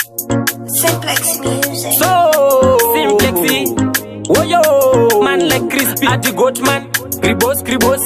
Simplex Music. So Simplexy, woyo man like Crispy, ati goatman, gribos gribos.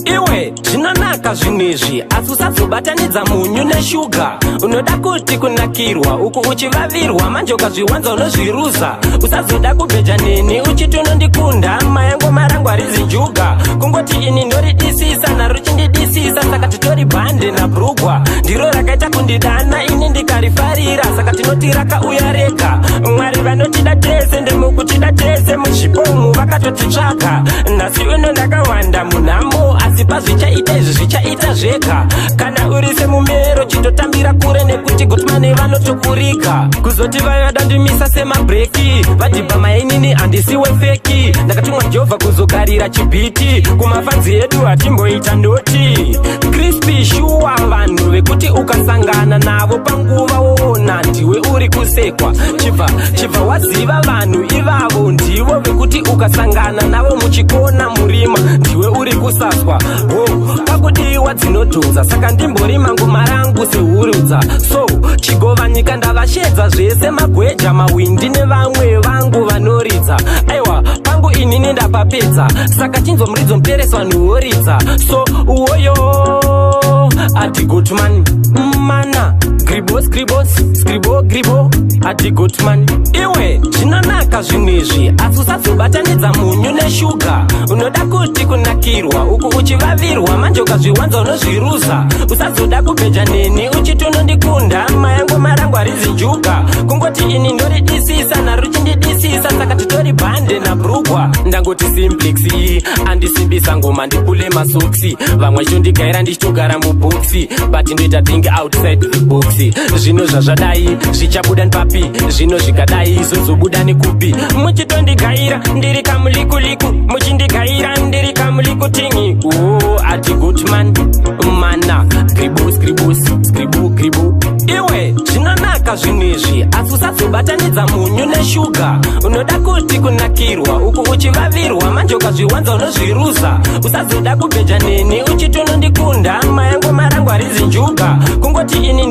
Iwe zvinonaka zvinhu izvi, asi usazobatanidza munyu neshuga. Unoda kuti kunakirwa uku uchivavirwa, manje ukazviwanza unozviruza. Usazoda kubheja neni uchiti unondikunda, mayango marangu harizi njuga. Kungoti ini ndoridisisa, naro chindidisisa, saka titori bhande nabhurugwa. Ndiro rakaita kundidana, ini ndikarifarira, saka tinoti rakauya rega. Mwari vanotida tese, ndemukutida tese, muzvipomu vakatotitsvaka. Nhasi uno ndakawanda munhamo, asi pazvichaita izvi zvichaita zvega. Kana uri semumero, chitotambira kure, nekuti gutmane vanotokurika. Kuzoti vaya dandimisa semabhreki, vadhibha mainini, handisiwe fake. Ndakatumwa Jehovha kuzogarira chibhiti, kumafanzi edu hatimboita ndoti Crispy shuwa. Vanhu vekuti ukasangana navo panguva woona ndiwe uri kusekwa, chibva chibva waziva vanhu ivavo ndivo vekuti ukasangana navo muchikona murima, ndiwe uri kusaswa. Ho, pakudiwa dzinodhonza, saka ndimborima ngoma rangu sehurudza. So chigovanyika ndavashedza zvese, magweja, mawindi nevamwe vangu vanoridza. Aiwa, pangu inini ndapapedza, saka chinzwa muridzo muperesi, vanhu voridza. So uwoyo ati gutman mana gribos gribos scribo gribo ati gutman. Iwe zvinonaka zvinhu izvi, asi usazobatanidza munyu neshuga. Unoda kuti kunakirwa uku uchivavirwa, manje ukazviwanza unozviruza. Usazoda kubheja neni uchiti unondikunda, mayango marangu harizi njuga. Kungoti ini ndoridisisa, naro chindidisisa, saka titori bhande nabhurugwa. Ndangoti Simplex andisimbisa ngoma, ndipule masoksi. Vamwe chondigaira ndichitogara mubhoksi, but ndoita think outside the box. Zvino zvazvadai zvichabuda npapi? Zvino zvikadai zozobuda nekupi? Muchitondigaira ndiri kamulikuliku, muchindigaira ndiri kamulikutingi. O ati goodman mana gribos gribos scribo gribo. Iwe zvinonaka zvinhu izvi, asi usazobatanidza munyu neshuga. Unoda kuti kunakirwa uku uchivavirwa, manje ukazviwanza unozviruza. Usazoda kubheja neni uchiti unondikunda, mayango marangu harizi njuga. Kungoti ini